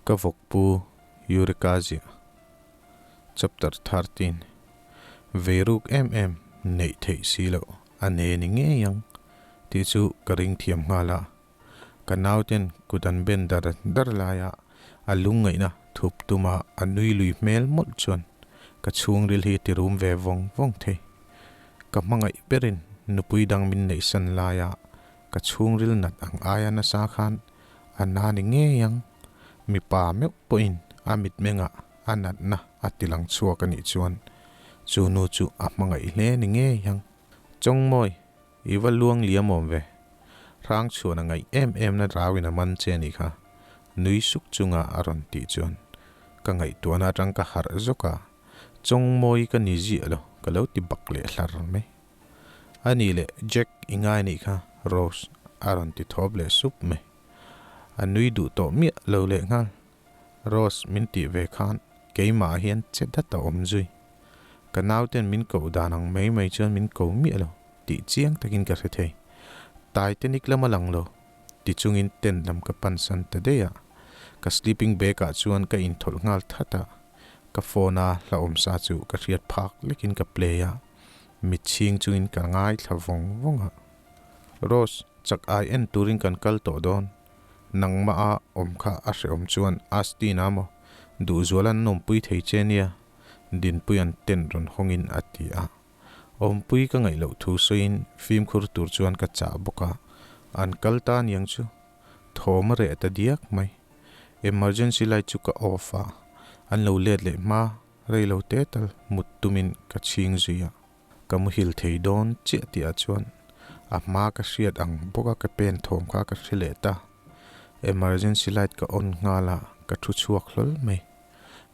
Ka vawkpu Eureka ziah. Chapter 13 Veiruk em em neih theih si loh a ne ni ngei ang tih chu ka ring thiam nghal a. Ka nauten kut an ben dar dar laia a lungngaihna thup tuma a nui lui hmel mawlh chuan ka chhungril hi ti rum ve vawng vawng thei. Ka hmangaih berin nupui dang min neihsan laia ka chhungril nat ang aia nasa khan a na ni ngei ang. Mipa meuh pawhin a mitmengah a natna a tilang chhuak a nih chuan chu nu chu a hmangaih hle ni ngei ang. Chawngmawi, i va luang liam awm ve. Hrang chhuan a ngaih em em na rauin a man che a nih kha, nui suk chunga a rawn tih chuan ka ngaihtuahna atang ka harh zawk a, Chawngmawi ka ni ziah lo, ka lo ti bak leh hlar mai. A nih leh Jack i ngai nih kha Rose a rawn ti thawp leh sup mai. A nui duh tawh miah lo leh nghal. Rose min tih ve khan keimah ah hian che dat a awm zui. Ka nauten min koh dan ang mai mai chuan min ko miah lo tih chiang takin ka hre thei. Titanic lam a lang lo ti chungin tent lam ka pan san ta daih a. Ka sleeping bag ah chuan ka inthawlh nghal that a. Ka phone a hlauhawm sa chu ka hriat phak lekin ka play a. Mitchhing chungin ka ngaithla vawng vawng a. Rose, chak ai en turin kan kal tawh dawn. Nangmah a awm kha a hrehawm chuan Asti na maw? Duhzual an awmpui thei che nia, Dinpuia'n tent rawn hawngin a ti a. Awmpui ka ngaih loh thu sawiin fimkhur tur chuan ka chah bawk a. An kal ta niang chu. Thawm a reh ta diak mai. Emergency light chu ka off a, an lo let leh hma. Rei lo te tal mut tumin ka chhing zui a, ka muhil thei dawn chiah tih ah chuan a hma ka hriat ang bawk a ka pen thawm kha ka hre leh ta. Emergency light ka on nghal a, ka thu chhuak hlawl mai.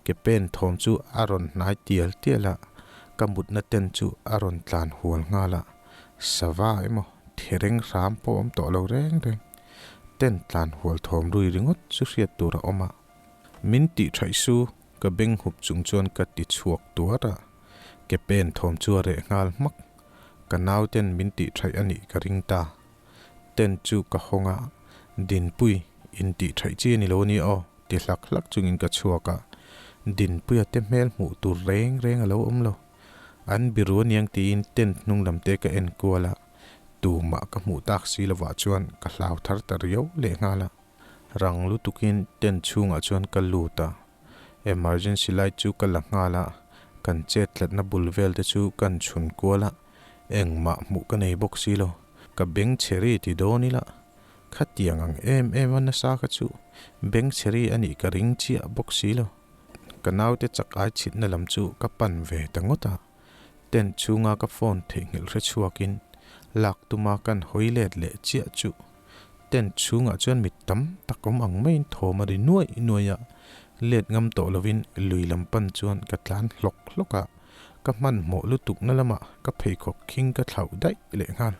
Ke pen thawm chu a rawn hnai tial tial a, ka mutna ten chu a rawn tlan hual nghal a, sava emaw thereng hram pawh awm tawh lo reng reng. Tent tlan hual thawm rui ringawt chu hriat tur a awm a. Min tih thaih su Ka beng hup chung chuan ka ti chhuak tuar a, ke pen thawm chu a reh nghal hmak. Ka nauten min tih thaih a nih ka ring ta. Tent chu ka hawng a, Dinpui, in tih thaih chi a ni lo a ni aw, ti hlak hlak chungin ka chhuak a. Dinpuia te hmel hmuh tur reng reng a lo awm lo. An biru aniang tiin tent hnung lam te ka en kual a, tumah ka hmuh tak si lovah chuan ka hlau thar ta riau lehnghal a. Rang lutukin tent chhungah chuan ka lut a, emergency light chu ka la nghal a, kan chet tlatna bul vel te chu kan chhun kual a, engmah hmuh ka nei bawk si lo, ka beng chheri ti dawn ila, khatiang ang em em a nasa kha chu beng chheri a nih ka ring chiah bawk si lo. Ka naute chak ai chhitna lam chu ka pan ve ta ngawt a, tent chhunga ka phone theihnghilh hre chhuakin lak tuma kan hawi let leh chiah chu Tent chhungah chuan mi tam tak awm ang maiin thawm a ri nuaih nuaih a, let ngam tawh lovin lui lam pan chuan ka tlan hlawk hlawk a, ka hmanhmawh lutukna lamah ka pheikhawk khing ka thlauh daih leh nghal.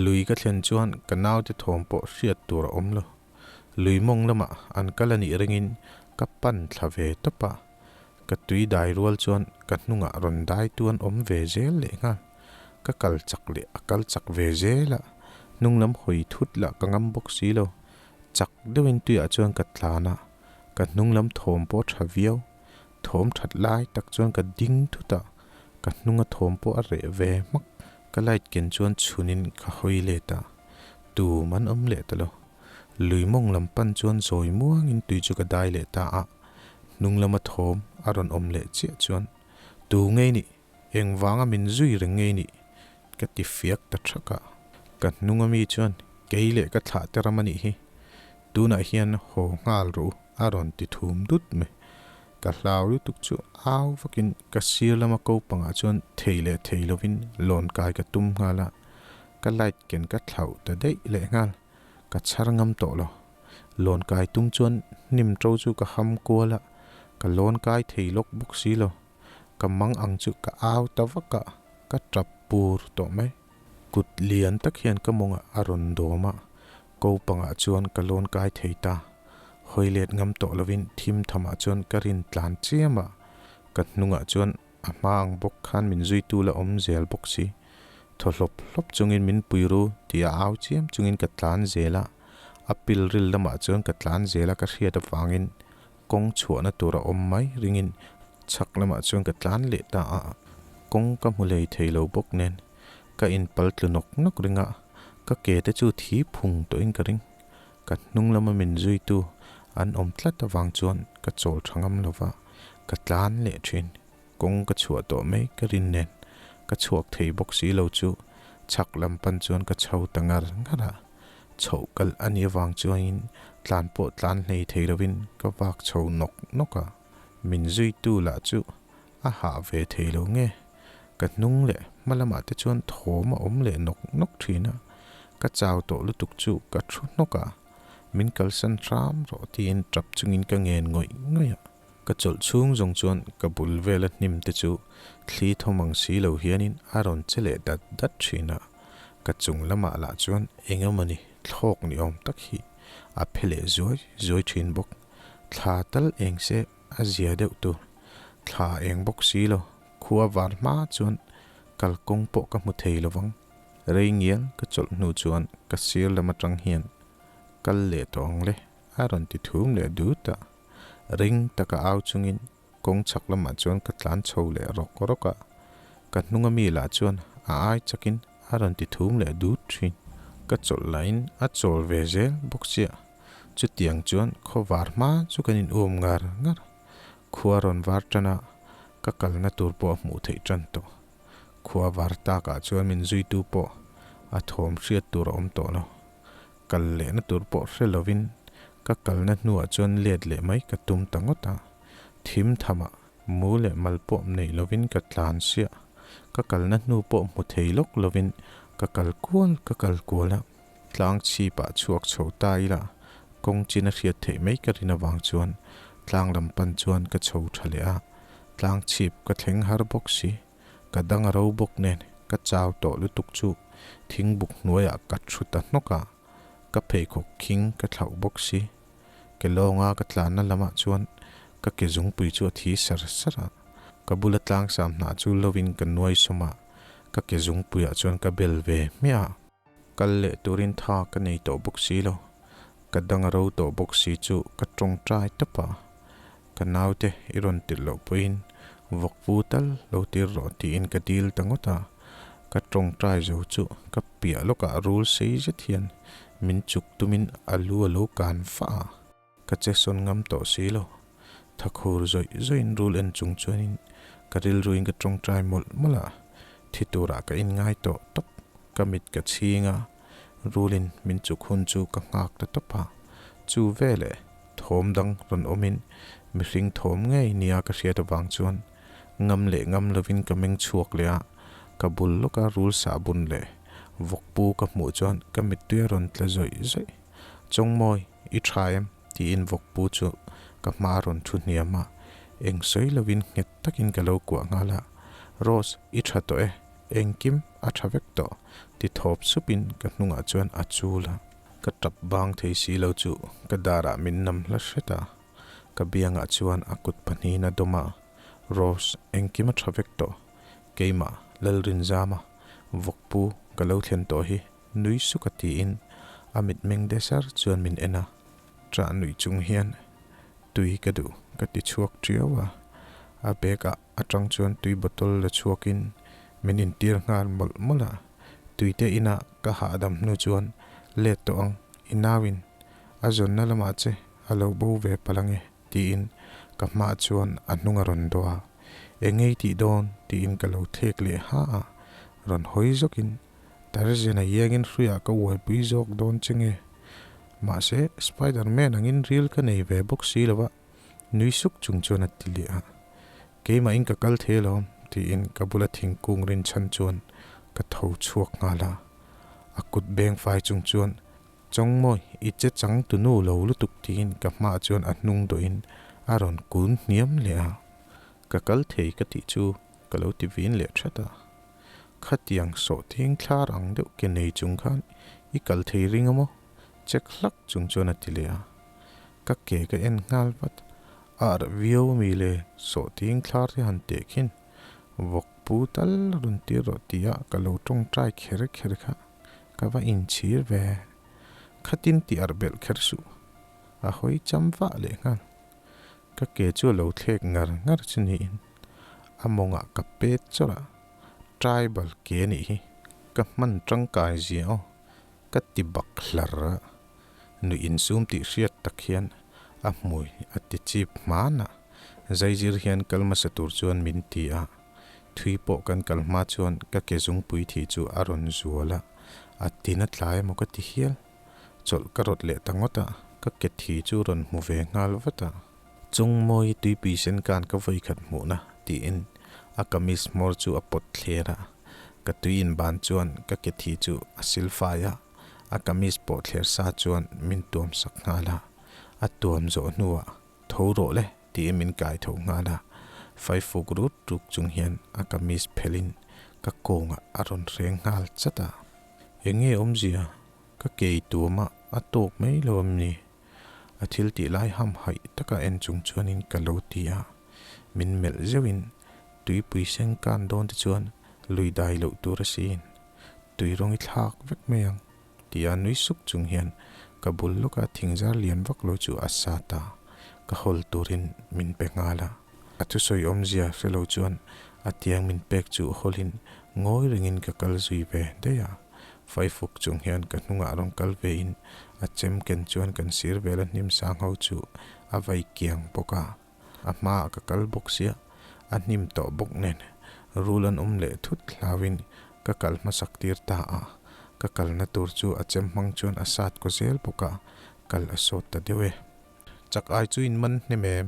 Lui ka thlen chuan ka naute thawm pawh hriat tur a awm lo. Lui mawng lamah an kal a nih ringin ka pan thla ve tawp a, ka tui dai rual chuan ka hnungah rawn dai tu an awm ve zel leh nghal. Ka kal chak leh a kal chak ve zel a, hnung lam hawi thut lah ka ngam bawk si lo. Chak deuhin tuiah chuan ka tlan a, ka hnung lam thawm pawh a tha viau. Thawm that lai tak chuan ka ding thut a, ka hnunga thawm pawh a reh ve hmak. Ka light ken chuan chhunin ka hawi let a, tum an awm leh ta lo. Lui mawng lam pan chuan zawi muangin tui chu ka dai leh ta a, hnung lama thawm a rawn awm leh chiah chuan tu ngei nih Engvanga min zui reng ngei nih? Ka ti fiak ta thak a. Ka hnung ami chuan kei leh ka thlah te ram a nih hi. Tunah hian haw nghal rawh u a rawn ti thum dut mai. Ka hlau lutuk chu au vakin ka sir lama ko pangah chuan thei leh thei lovin lawn kai ka tum nghal a. Ka light ken ka thlauh ta daih leh nghal. Ka chhar ngam tawh lo. Lawn kai tum chuan hnim to chu ka ham kual a, ka lawn kai thei lawk bawk si lo. Ka mang ang chu ka au ta vak a, ka tap pur tawh mai. Kut lian tak hian ka mawngah a rawn dawm a, ko pangah chuan ka lawn kai thei ta. Hawi let ngam tawh lovin thim thamah chuan ka rin tlan chiam a, ka hnungah chuan a hma ang bawk khan min zuitu la awm zel bawk si. Thaw hlawp hlawp chungin min pui ru tih a au chiam chungin ka tlan zel a, a pilril lamah chuan ka tlan zel a ka hriat avangin. Kawng chhuahna tur a awm mai ringin chhak lamah chuan ka tlan leh ta a, kawng ka hmu lei thei lo bawk nen ka inpal tlu nawk nawk ring a, ka ke te chu thi phung tawhin ka ring. Ka hnung lama min zuitu an awm tlat avang chuan ka chawl tha ngam lo va, ka tlan leh thin. Kawng ka chhuah tawh mai ka rin nen ka chhuak thei bawk si lo chu chhak lam pan chuan ka chho ta ngar ngar a. Chhoh kalh a nih avang chuanin tlan pawh tlan hlei thei lovin ka vak chho nawk nawk a. Min zuitu lah chu a hah ve thei lo nge? Ka hnung leh hma lamah te chuan thawm a awm leh nawk nawk thin a. Ka chau tawh lutuk chu ka thu hnawk a, min kalsan hram rawh tiin tap chungin ka ngen ngawih ngawih a. Ka chawlh chhung zawng chuan ka bul vela hnim te chu thli thawm ang si lo hianin a rawn che leh dat dat thin a, ka chung lamah lah chuan eng emawni thlawk ni awm tak hi a phe leh zuai zuai thin bawk. Thla tal eng se a zia deuh tur. Thla eng bawk si lo, khua var hma chuan kalkawng pawh ka hmu thei lo vang. Rei ngial ka chawlh hnu chuan ka sir lam atang hian kal leh tawh ang le a rawn ti thum leh dut a. Ring taka au chungin kawng chhak lamah chuan ka tlan chho leh rawk rawk a, ka hnunga mi lah chuan a ai chakin a rawn ti thum leh dut thin. Ka chawlh lahin a chawl ve zel bawk sia, chutiang chuan khawvar hma chu kan in um ngar ngar. Khua rawn var tan a, ka kalna tur pawh a hmuh theih tan tawh. Khua var takah chuan min zuitu pawh a thawm hriat tur a awm tawh lo. Kal lehna tur pawh hre lovin ka kalna hnuah chuan let leh mai ka tum ta ngawt a. Thim thamah mu leh mal pawh neih lovin ka tlan siah. Ka kalna hnu pawh hmu thei lawk lovin ka kal kual ka kal kual a. Tlang chhipah chhuak chho ta ila kawng chin a hriat theih mai ka rin avang chuan tlang lam pan chuan ka chho tha leh a. Tlang chhip ka thleng har bawk si. Ka dang a ro bawk nen ka chau tawh lutuk chu thingbuk hnuaiah ka thu ta hnawk a, ka pheikhawk khing ka thlauh bawk si. Ke lawnga ka tlanna lamah chuan ka ke zungpui chu a thi sar sar a, ka bula tlangsam hnah chu lovin ka nuai sawm a, ka ke zungpuiah chuan ka bel ve hmiah a. Kal leh turin tha ka nei tawh bawk si lo, ka dang a ro tawh bawk si chu ka tawngtai tawp a, Ka naute i rawn tirh loh pawhin vawkpu tal lo tir rawh tiin ka dil ta ngawt a, ka tawngtai zo chu ka piah lawkah rul sei zet hian min chuk tumin a lu a lo kan fah a, ka che sawn ngam tawh si lo. Thakhur zawih zawihin rul en chung chuanin ka rilruin ka tawngtai mawlh mawlh a, thi turah ka inngai tawh tawp, ka mit ka chhing a, rulin min chuk hun chu ka nghak ta tawp a, chu veleh Thawm dang rawn awmin mihring thawm ngei nia ka hriat avang chuan ngam leh ngam lovin ka meng chhuak leh a, ka bul lawka rul sahbun leh vawkpu ka hmuh chuan ka mittui a rawn tla zawih zawih. Chawngmawi, i tha em? tiin vawkpu chu ka hma a rawn thu hniam a, eng sawi lovin nghet takin ka lo kuah nghal a, Rose, i tha tawh e, engkim a tha vek tawh, ti thawp supin ka hnungah chuan a chul a. Ka tap bang thei si lo chu ka darah min nam hla hret a, ka biangah chuan a kut pahnihin a dawm a, Rose, engkim a tha vek tawh, keimah Lalrinzama vawkpu ka lo thlen tawh hi nui suk a tiin a mitmeng de sar chuan min en a, ṭah nuih chung hian tui ka duh ka ti chhuak ṭiau a, a bag ah aṭang chuan tui bottle la chhuakin min intir nghal mawlh mawlh a. Tuite inah ka hahdam hnu chuan let tawh ang, i nauin a zawnna lamah che a lo bo ve palh ange tiin ka hmaah chuan a hnung a rawn dawh a, Eng ngei tih dawn tiin ka lo thlek leh ha a, rawn hawi zawkin Tarzan a iangin hruiah ka uaipui zawk dawn che nge? Mahse Spiderman angin ril ka nei ve bawk si lo a, nui suk chung chuan a ti leh a. Keimahin ka kal thei alawm, tiin ka bula thingkung rinchhan chuan ka tho chhuak nghal a. A kut beng fai chung chuan, Chawngmawi, i che chang tunu lo lutuk tiin ka hmaah chuan a hnung dawhin a rawn kun hniam leh a. Ka kal thei ka tih chu ka lo ti vin leh that a. Khatiang sawh thing thlar ang deuh ke nei chung khan i kal thei ring a maw? Check hlak chung chuan a ti leh a. Ka ke ka en nghal vat. Ar viau mi le sawhting thlar te han teh khin. Vawk pu tal rawn tir rawh tia ka lo tawngtai kher kher kha ka va inchhir ve. Khatin ti ar belh kher suh. A hawi cham vah leh nghal. Ka ke chu a lo thlek ngar ngar chu niin a mawngah ka pet chawrh a, tribal ke nih hi ka hman tangkai zia aw ka ti bak hlar a, nuih insum tih hriat tak hian a hmui a ti chip hman a, zaizir hian kal hmasa tur chuan min ti a, thui pawh kan kal hma chuan ka ke zungpui thi chu a rawn zual a, a tin a tlai emaw ka ti hial. Chawlh ka rawt leh ta ngawt a, ka ke thi chu rawn hmu ve nghal vat a. Chung mawi tuipui sen kan ka vawi khat hmuhna tiin a kamis hmawr chu a pawt thler a, ka tui inban chuan ka ke thi chu a sil fai a, a kamis pawh thler sa chuan min tuam sak nghal a, a tuam zawh hnuah tho rawh le tiin min kai tho nghal a, faifuk rut ruk chung hian a kamis phelhin ka kawngah a rawn hreng nghal chat a. Enge awmzia? Ka kei tuama a tawk mai lo am ni? A thil tih lai ham haih taka en chung chuanin ka lo ti a, min melh zeuhin tuipui seng kan dawn te chuan lui dai loh tur asin, tui rawng i thlak vek mai ang tia nui suk chung hian ka bul lawka thingzar lian vak lo chu a sat a, ka hawl turin min pe nghal a. A thusawi awmzia hre lo chuan a tiang min pek chu hawlin ngawi rengin ka kal zui ve daih a. Faifuk chung hian ka hnungah rawn kal vein a chem ken chuan kan sir vela hnim sang ho chu a vai kiang bawk a. A hmaah ka kal bawk sia, a hnim tawh bawk nen rul an awm leh thut hlauin ka kal hmasak tir ta a. Ka kalna tur chu a chem hmang chuan a sat kaw zel bawk a, kal a sawt ta deuh e. Chak ai chu in man hnem em?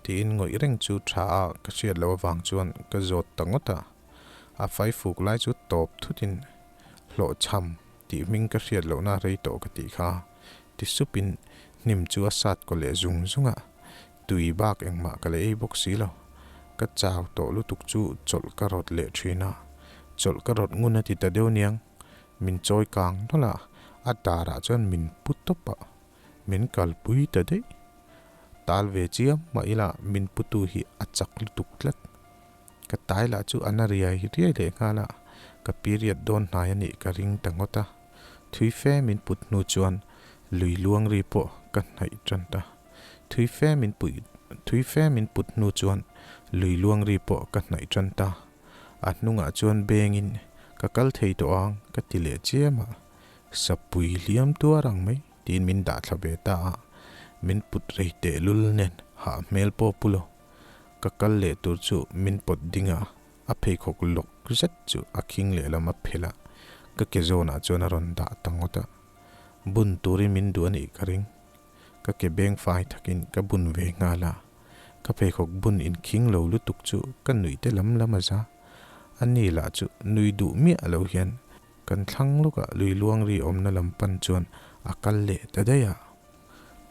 Tiin ngawih reng chu tha a ka hriat loh avang chuan ka zawt ta ngawt a. A faifuk lai chu tawp thutin hlawhchham tih hming ka hriat lohna rei tawh ka tih kha ti supin hnim chu a sat kaw leh zung zung a, tui bak engmah ka la ei bawk si lo. Ka chau tawh lutuk chu chawlh ka rawt leh thin a, chawlh ka rawt ngun a ti ta deuh niang, min chawi kang nawlh a, a darah chuan min pu tawp a. Min kalpui ta daih. Tal ve chiam mah ila min putu hi a chak lutuk tlat. Ka tai lah chu a na riai riai leh nghal a, ka period dawn hnai a nih ka ring ta ngawt a. Thui fe min put hnu chuan lui luang ri pawh ka hnaih tan ta. Thui fe min pui thui fe min put hnu chuan lui luang ri pawh ka hnaih tan ta. A hnungah chuan bengin ka kal thei tawh ang ka ti leh chiam a. Sapui hliam tuar ang mai tiin min dah thla ve ta a, min put rei teh lul nen hah hmel pawh pu lo. Ka kal leh tur chu min pawt ding a, a pheikhawk lawk zet chu a khing lehlam a phelh a, ka ke zawnah chuan a rawn dah ta ngawt a. Bun turin min duh a nih ka ring. Ka ke beng fai thakin ka bun ve nghal a, ka pheikhawk bun inkhing lo lutuk chu ka nuih te lam lam a za. A ni lah chu nui duh miah lo hian Kan thlang lawkah lui luang ri awmna lam pan chuan a kal leh ta daih a.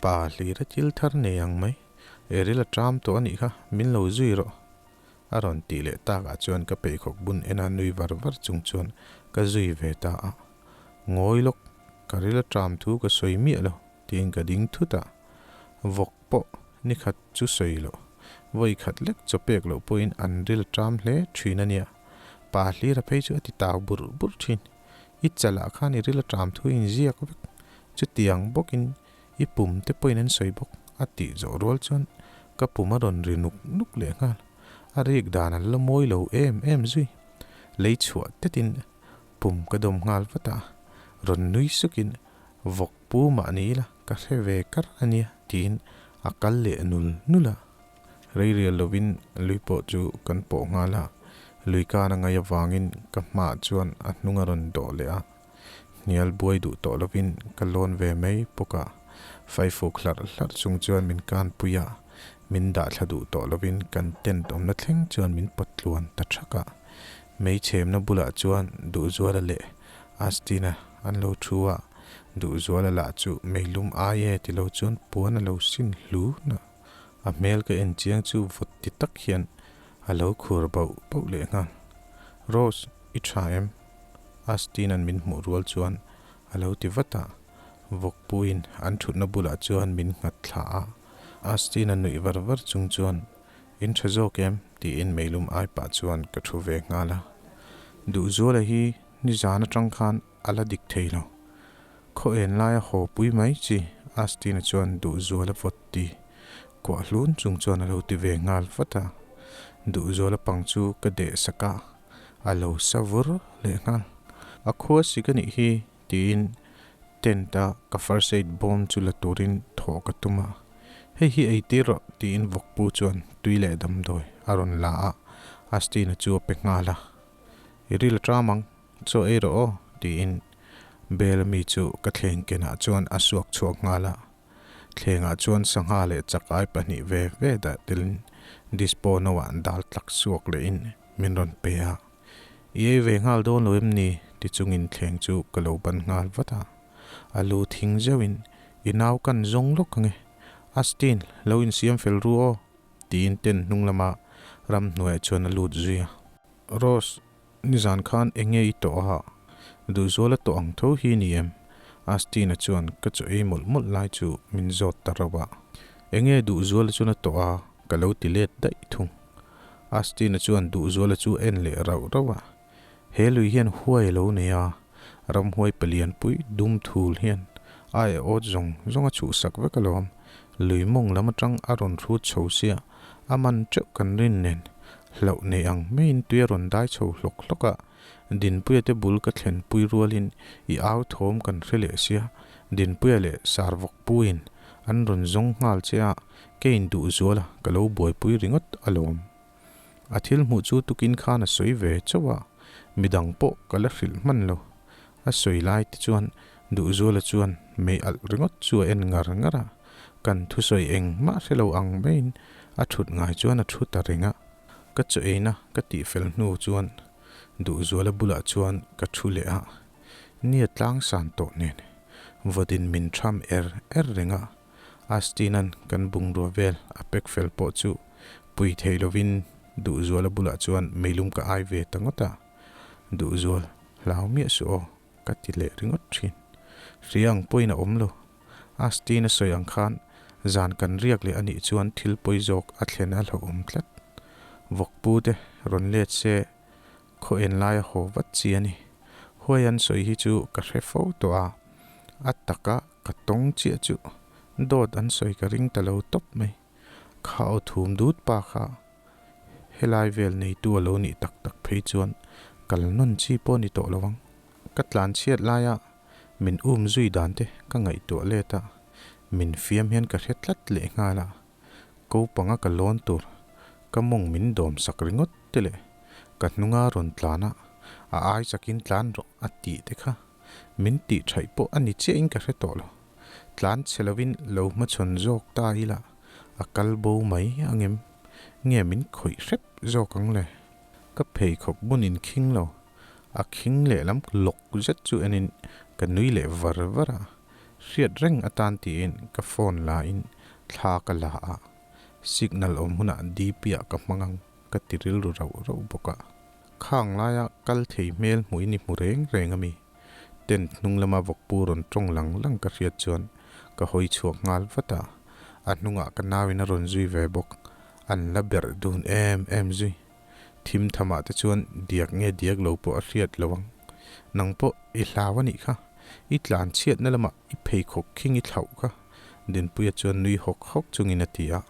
Pa hlira thil thar nei ang mai, Eril a ṭam tawh a nih kha, min lo zui rawh. A rawn tih leh takah chuan ka pheikhawk bun ena nui var var chung chuan ka zui ve ta a. Ngawi lawk, ka ril a ṭam thu ka sawi miah lo, tiin ka ding thut a. Vawk pawh ni khat chu sawi loh, vawi khat lek chaw pek loh pawhin an ril a ṭam hle ṭhin a nia. Pa hlira phei chu a ti tau bur bur thin. I chalah khan i ril a ṭam thu in ziak vek. Chutiang bawkin i pum te pawhin an sawi bawk a tih zawh rual chuan ka pum a rawn ri nuk nuk leh nghal. A rik dan an la mawi lo em em zui. Lei chhuah tetin pum ka dawm nghal vat a, rawn nui sukin vawk pu mah ni ila ka hre ve kar a nia tiin a kal leh nul nul a. Rei rial lovin lui pawh chu kan pawh nghal a, lui kan a ngaih avangin ka hmaah chuan a hnung a rawn dawh leh a. Hnial buai duh tawh lovin ka lawn ve mai bawk a, faifuk hlarh hlarh chung chuan min kan pui a, min dah thla duh tawh lovin kan tent awmna thleng chuan min pawt tluan ta thak a. Meichhemna bulah chuan Duhzuala leh Astina an lo thu a, Duhzuala lah chu meilum ai e ti lo chuan puan a lo sin hlun a. A hmel ka en chiang chu vawt ti tak hian a lo khur bauh bauh leh nghal. Rose, i tha em? Astin-a'n min hmuh rual chuan a lo ti vat a, vawkpuiin an thutna bulah chuan min nghat thla a. Astin-a nuih var var chung chuan, In tha zawk em? tiin meilum ai pah chuan ka thu ve nghal a. Duhzuala hi nizan atang khan a la dik thei lo. Khaw en laia haw pui mai chi Astin-a chuan duhzual a vawt ti. Kuah hlun chung chuan a lo ti ve nghal vat a, Duhzuala pang chu ka deh sak a, a lo sa vur leh nghal. A khua sik a nih hi tiin tent a ka first aid bawm chu la turin thawh ka tum a, hei hi ei tir rawh tiin vawkpu chuan tui leh damdawi a rawn la a, Astina chu a pe nghal a, I ril a ṭam ang, chaw ei rawh aw tiin bel ami chu ka thleng kenah chuan a suak chhuak nghal a. Thlengah chuan sangha leh chakai pahnih ve ve dah telin dispo no ah dal tlak suak lehin min rawn pe a. I ei ve nghal dawn lo em ni? ti chungin thleng chu ka lo ban nghal vat a. A lu thing zeuhin, I nau kan zawng lawk ange. Astin, lo insiam fel ru aw, tiin tent hnung lama ramhnuaiah chuan a lut zui a. Rose, Nizan khan enge i tawh a? Duhzuala tawh ang tho hi ni em? Astina chuan ka chaw ei mawlh mawlh lai chu min zawt ta rauh a. Enge Duhzuala chuan a tawh a? Ka lo ti let daih thung. Astina chuan Duhzuala chu en leh rauh rauh a. He lui hian huai a lo nei a, ramhuai palian pui dum thul hian ai a awt zawng zawng a chhuhsak vek alawm. Lui mawng lam atang a rawn hrut chho sia, a man teuh kan rin nen Hlauh nei ang maiin tui a rawn dai chho hlawk hlawk a, Dinpuia te bul ka thlen pui rualin i au thawm kan hre leh sia, Dinpuia leh Sarvawk puiin an rawn zawng nghal che a, keiin duh zual a ka lo buaipui ringawt alawm. A thil hmuh chu tukin khan a sawi ve chauh a, midang pawh ka la hrilh hman lo. A sawi lai te chuan Duhzuala chuan mei alh ringawt chu a en ngar ngar a, kan thusawi engmah hre lo ang maiin a thut ngai chuan a thu ta reng a. Ka chaw eina ka tihfel hnu chuan Duhzuala bulah chuan ka thu leh a, nia tlang san tawh nen vawtin min tham er er reng a, Astinan kan bungrua vel a pack fel pawh chu pui thei lovin Duhzuala bulah chuan meilum ka ai ve ta ngawt a, Duhzual hlau miah suh aw. Ka ti leh ringawt thin. Hria ang pawhin a awm lo. Astin a sawi ang khan zan kan riak leh a nih chuan thil pawi zawk a thlen a hlauhawm tlat. Vawkpu te rawn let se khaw en laia haw vat chi a ni. Huai an sawi hi chu ka hre fo tawh a, a taka ka tawng chiah chu dawt an sawi ka ring ta lo tawp mai. Kha aw thum dut pa kha helai vel neitu a lo nih tak tak phei chuan kal nawn chi pawh a ni tawh lo ang. Ka tlan chhiat laia min um zui dan te ka ngaihtuah let a, min fiam hian ka hre tlat leh nghal a, ko panga ka lawn tur ka mawng min dawm sak ringawt te leh ka hnunga rawn tlan a, a ai chakin tlan rawh a tih te kha min tih thaih pawh a ni chiahin ka hre tawh lo. Tlan chhe lovin lo hmachhawn zawk ta ila a kal bo mai angem? Nge min khawih hrep zawk ang le? Ka pheikhawk bunin khing lo, a khing lehlam lawk zet chu enin ka nui leh var var a, hriat reng atan tiin ka phone la in thla ka la a, signal awm hunah DP ah ka hmang ang ka ti rilru rauh rauh bawk a. Khang laia kal thei hmel hmuin i hmu reng reng ami? Tent hnung lama vawkpu rawn tawng lang lang ka hriat chuan ka hawi chhuak nghal vat a, a hnungah ka nauin a rawn zui ve bawk. An la berh dun em em zui. Thim thamah te chuan diak nge diak lo pawh a hriat lo ang. Nang pawh i hlau a nih kha, i tlan chhiatna lamah i pheikhawk khing i thlauh kha, Dinpuia chuan nui hawk hawk chungin a ti a,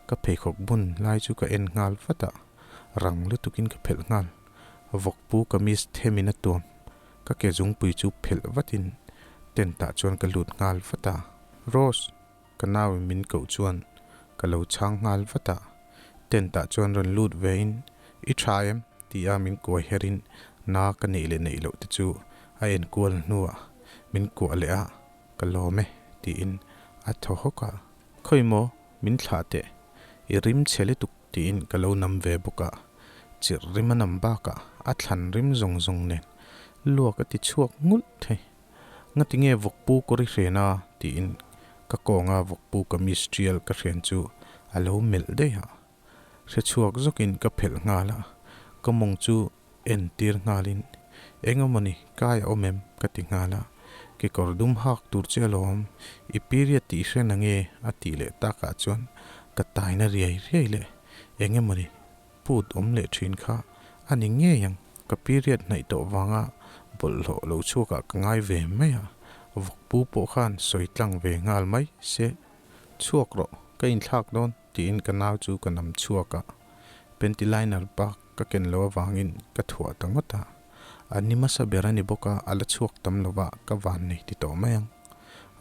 ka pheikhawk bun lai chu ka en nghal vat a, rang lutukin ka phelh nghal. Vawkpu kamis themin a tuam. Ka ke zungpui chu phelh vatin tent ah chuan ka lut nghal vat a. Rose! Ka nauin min koh chuan ka lo chhang nghal vat a. Tent ah chuan rawn lut vein, I tha em? ti a min kuai herin na ka neih leh neih loh te chu a en kual hnuah min kuah leh a, Ka lawm e tiin a thaw hawk a. Khawi maw? Min thlah teh. I rim chhe lutuk tiin ka lo nam ve bawk a, chirh rim a nam bakah a thlan rim zawng zawng nen luak a ti chhuak nghulh thei. Ngati nge vawkpu kawr i hren a? tiin ka kawnga vawkpu kamis tial ka hren chu a lo melh daih a. Hre chhuak zawkin ka phelh nghal a, ka mawng chu en tir nghalin, Eng emawni kai a awm em? ka ti nghal a, Kekawr dum hak tur che alawm, i period tih hre na nge? a tih leh takah chuan ka taina riai riai leh eng emawni put awm leh thin kha a ni ngei ang, ka period hnaih tawh vanga bawlhhlawh lo chhuakah ka ngai ve mai a, vawkpu pawh khan sawi tlang ve nghal mai se, chhuak rawh. Ka inthlak dawn tiin ka nau chu ka nam chhuak a, panty liner bak ka ken loh avangin ka thuah ta ngawt a. A ni hmasa ber a ni bawk a, a la chhuak tam lo va, ka van nei ti tawh mai ang.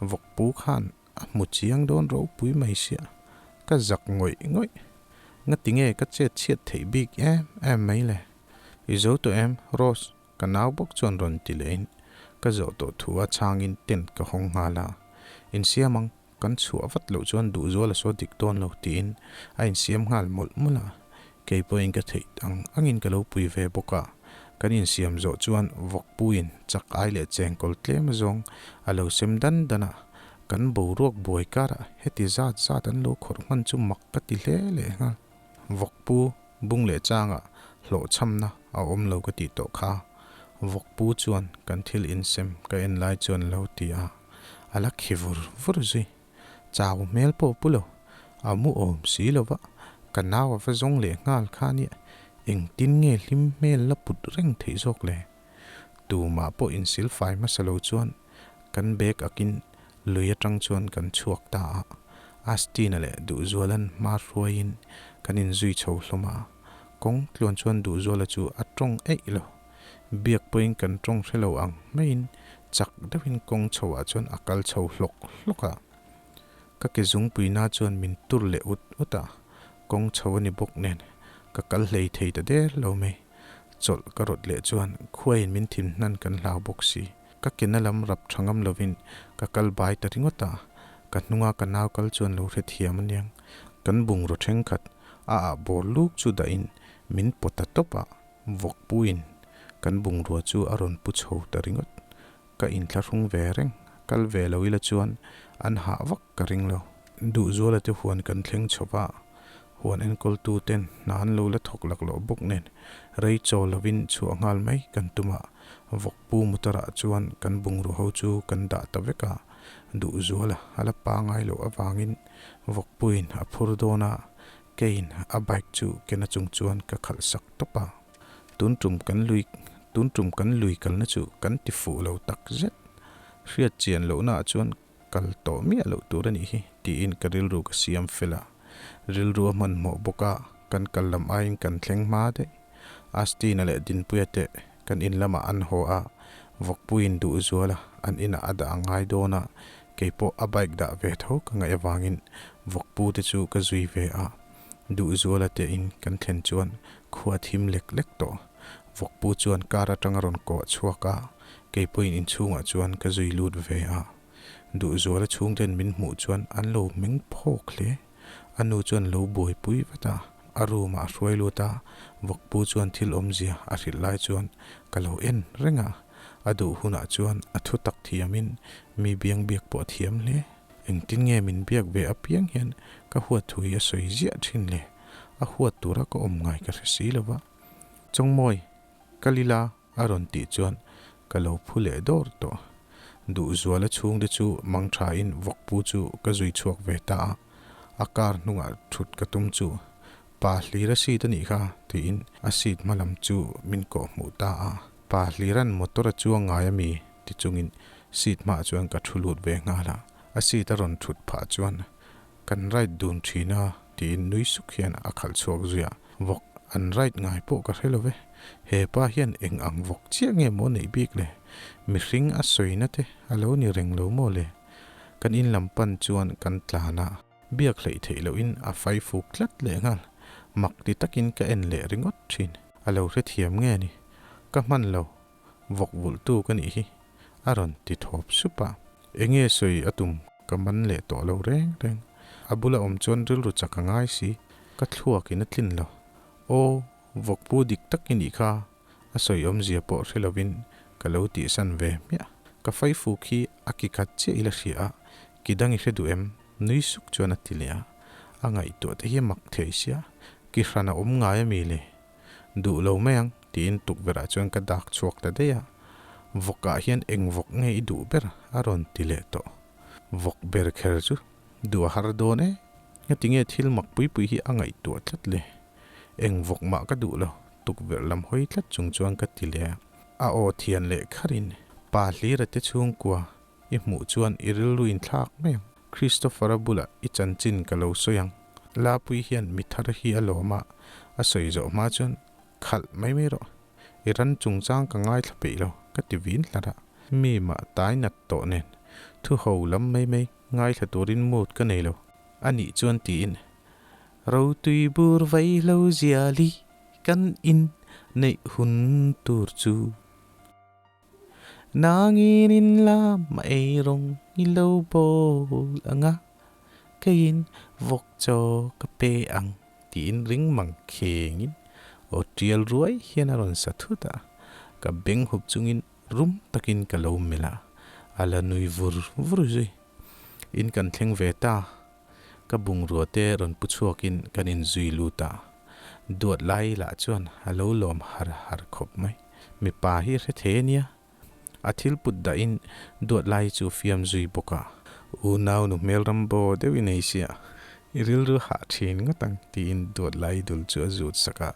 Vawkpu khan a hmu chiang dawn ropui mai sia, ka zak ngawih ngawih. Ngati nge ka chet chhiat theih bik em em mai le? I zo tawh em, Rose? Ka nau bawk chuan rawn ti lehin ka zawh tawh thu a chhangin tent ka hawng nghal a. Insiam ang, kan chhuah vat loh chuan duhzual a saw dik dawn lo tiin a insiam nghal mawlh mawlh a. Kei pawhin ka theih ang angin ka lo pui ve bawk a. Kan insiam zawh chuan vawkpuiin chak ai leh chengkawl tlem azawng a lo sem dan dan a. Kan boruak buai karah heti zat zat an lo khawrh hman chu mak ka ti hle leh nghal. Vawkpu bung leh changah hlawhchhamna a awm lo ka tih tawh kha. Vawkpu chuan kan thil insem ka en lai chuan lo ti a, a la khi vur vur zui. Chau hmel pawh pu lo, a mu awm si lo va, ka nau a va zawng leh nghal kha nia, engtin nge hlim hmel la put reng theih zawk le? Tumah pawh insil fai hmasa lo chuan kan bag akin lui atang chuan kan chhuak ta a, Astina leh Duhzuala'n hma hruaiin kan inzui chho hlawm a, kawng tluan chuan Duhzuala chu a tawng eih lo. Biak pawhin kan tawng hre lo ang maiin chak deuhin kawng chhoah chuan a kal chho hlawk hlawk a. Ka ke zungpuina chuan min tur leh ut ut a, kawng chho a ni bawk nen ka kal hlei thei ta der lo mai. Chawlh ka rawt leh chuan khuaiin min thin hnan kan hlau bawk si. Ka kena lam rap tha ngam lovin ka kal bai ta ringawt a, ka hnunga ka nau kal chuan lo hrethiam aniang. Kan bungraw thenkhat a ah bawr luk chu dahin min pawt ta tawp a, vawkpuiin kan bungrua chu a rawn pu chho ta ringawt. Ka inthlahrung ve reng, kal ve lo ila chuan an hah vak ka ring lo. Duhzuala te huan kan thleng chho va, huan enkawltu ten hna an lo la thawk laklawh bawk nen rei chaw lovin chhuah nghal mai kan tum a, vawkpu motor-ah chuan kan bungrua ho chu kan dah ta vek a, Duhzuala a la pangai loh avangin vawkpuiin a phur dawn a, keiin a bike chu kena chung chuan ka khalh sak tawp a. Tun tum kan lui tun tum kan lui kalna chu kan ti fuh lo tak zet. Hriat chian lohnaah chuan kal tawh miah loh tur a nih hi tiin ka rilru ka siam fel a. Rilru a hmanhmawh bawk a, kan kal lam aiin kan thleng hma daih. Astina leh Dinpuia te kan in lamah an haw a, Vawkpuiin duh zual a, an inah a dah a ngai dawn a, keipawh a bike dah ve tho ka ngaih avangin Vawkpu te chu ka zui ve a. Duhzuala te in kan thlen chuan khua thim lek lek tawh. Vawkpu chuan car atang a rawn kawh chhuak a, keipawhin inchhungah chuan ka zui lut ve a. Duhzuala chhungten min hmuh chuan an lo meng phawk hle. A nu chuan lo buaipui vat a, a room ah a hruai lut a, Vawkpu chuan thil awmzia a hrilh lai chuan ka lo en reng a. A duh hunah chuan a thutak thiamin mi biangbiak pawh a thiam hle. Engtin nge min biak ve apiang hian ka huat thu hi a sawi ziah thin le? A huat tura ka awm ngai ka hre si lo va. Chawngmawi, ka lila a rawn tih chuan ka lo phu leh dawr tawh. Duhzuala chhungte chu mang thain vawkpu chu ka zui chhuak ve ta a, a car hnungah thut ka tum chu Pa Hlira seat a nih kha tiin a seat hma lam chu min kawh hmuh ta a. Pa Hlira'n motor a chuang ngai a mi? ti chungin seat hmaah chuan ka thu lut ve nghal a, a seat a rawn thut phah chuan kan ride dun thin a tiin nui suk hian a khalh chhuak zui a, vawk an ride ngai pawh ka hre lo ve, he pa hian eng ang vawk chiah nge maw neih bik le, mihring a sawina te a lo ni reng lo maw le, kan in lam pan chuan kan tlan a. Biak hleih theih lohin a fai fuk tlat leh nghal, mak ti takin ka en leh ringawt thin, a lo hrethiam nge ni, ka hman lo. Vawk vulhtu ka nih hi, a rawn ti thawp sup a. Enge sawi a tum ka man leh tawh lo reng reng. A bula awm chuan rilru chak a ngai si, ka thluakin a tlin lo. Aw, vawkpu dik tak i nih kha, a sawi awmzia pawh hre lovin ka lo tihsan ve hmiah. Ka faifuk hi a ki khat chiah ila hria a, ki dang i hre duh em? Nui suk chuan a ti leh a. A ngaihtuah te hi a mak thei sia, ki hran a awm ngai a mi le? Duh lo mai ang, tiin tukverh ah chuan ka dak chhuak ta daih a. Vawk ah hian eng vawk nge i duh ber? a rawn ti leh tawh. Vawk ber kher chu duh a har dawn e. Ngatinge thil mak pui pui hi a ngaihtuah tlat le? Eng vawk mah ka duh lo, tukverh lam hawi tlat chung chuan ka ti leh a. A aw thian leh kharin, Pa Hlira te chhungkua i hmuh chuan i rilru inthlak mai ang. Christopher-a bulah i chanchin ka lo sawi ang. Lapui hian mi thar hi a lawm a, a sawi zawh hma chuan khalh mai mai rawh. I ran chungchang ka ngaithla peih lo, ka ti vin hlar a. Mi mah tai nat tawh nen thu ho lam mai mai ngaithla turin mood ka nei lo. A nih chuan tiin, Rotui bur vaihlo ziali kan in neih hun tur chu. Nangin in la mah ei rawng i lo bawl ang a, keiin vawk chaw ka pe ang tiin ring mang khengin aw tial ruai hian a rawn sa thut a, ka beng hup chungin rum takin ka lo melh a, a la nui vur vur zui. In kan thleng ve ta, ka bungrua te rawn pu chhuakin kan inzui lut a, duat lai lah chuan a lo lawm har har khawp mai. Mipa hi hre thei a nia, a thil put dahin duat lai chu fiam zui bawk a. Unau nu hmel ram bo deuh i nei sia, i rilru hah thin ngawt ang tiin duat lai dul chu a zut sak a,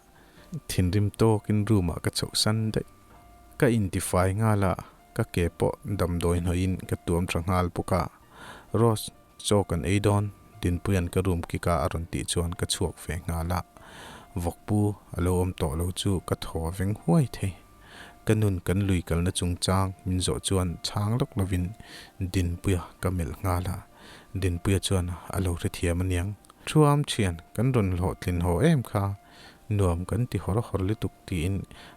thinrim tawkin room ah ka chhoh san daih. Ka intifai nghal a, ka ke pawh damdawi hnawhin ka tuam tha nghal bawk a, Rose Chaw kan ei dawn, Dinpuia'n ka room kik a a rawn tih chuan ka chhuak ve nghal a. Vawkpu a lo awm tawh lo chu ka thaw a veng huai thei. Ka nun kan lui kalna chungchang min zawh chuan chhang lawk lovin Dinpuia ka melh nghal a. Dinpuia chuan a lo hrethiam aniang. Thuam thian kan rawn hlawhtlin haw em kha, nuam kan ti hawr hawr lutuk tiin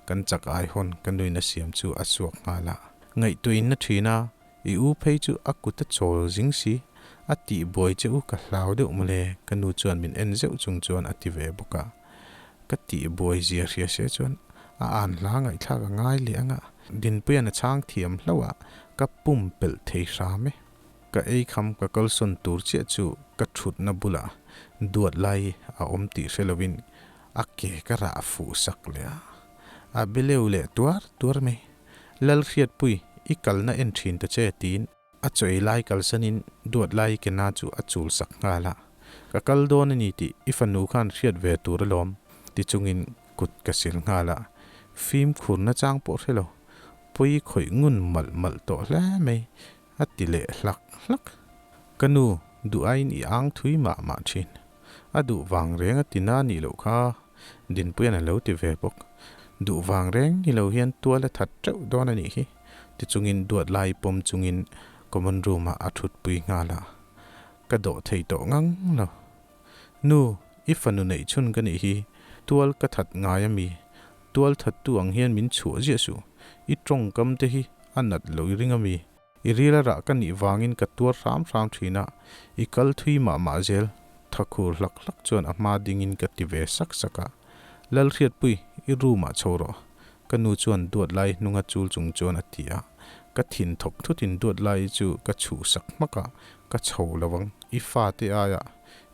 kan chak ai hawn ka nuin a siam chu a suak nghal a. Ngaihtuahin na thin a, I u phei chu a kut a chawl zing si, a tih buai che u ka hlau deuh mawle, ka nu chuan min en zeuh chung chuan a ti ve bawk a. Ka tih buai zia hria se chuan a an hla ngaihthlak a ngai leh ang a, Dinpuia'n a chhang thiam hlauh a, ka pumpelh thei hram e. Ka ei kham ka kalsawn tur chiah chu ka thutna bulah duat lai a awm tih hre lovin a ke ka rah fuh sak leh a, a be leu leh tuar tuar mai. Lalhriatpui, i kalna en thin ta che, tiin a chawi lai kalsanin duat lai kena chu a chul sak nghal a. Ka kal dawn a ni tih i fanu khan hriat ve tur alawm, ti chungin kut ka sil nghal a. Fimkhurna chang pawh hre lo, pawi khawih ngun malh malh tawh hle mai, a ti leh hlak hlak. Ka nu, duh aiin i ang thui mah mah thin. A duh vang reng a ti na nih loh kha. Dinpuia'n a lo ti ve bawk. Duh vang reng ni lo hian tual a that teuh dawn a nih hi. Tichungin duat lai pawm chungin common room ah a thutpui nghal a. Ka dawh thei tawh ngang lo. Nu, i fanu neih chhun ka nih hi. Tual ka that ngai a mi. Tual thattu ang hian min chhuah ziah suh. I tawngkam te hi a nat lo i ring a mi. I ril a rah ka nih vangin ka tuar hram hram thin a, i kal thui mah mah zel, thakhur hlak hlak chuan a hma dingin ka ti ve sak sak a. Lalhriatpui, i room ah chho rawh. Ka nu chuan duat lai hnunga chul chung chuan a ti a. Ka thin thawk thutin duat lai chu ka chhuh sak hmak a, ka chho lo ang, i fate aia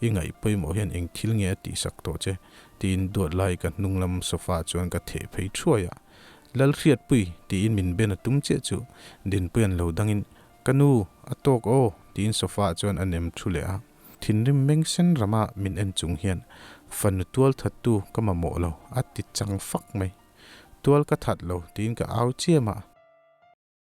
i ngaih pawimawh hian eng thil nge a tih sak tawh che, tiin duat lai ka hnung lam sofa chuan ka theh phei thuai a. Lalhriatpui, tiin min ben a tum chiah chu Dinpuia'n lo dangin, Ka nu, a tawk aw, tiin sofa-ah chuan a nem thu leh a. Thinrim meng sen rama min en chung hian, Fanu tual thattu ka mamawh lo, a ti chang fak mai. Tual ka that lo, tiin ka au chiam a.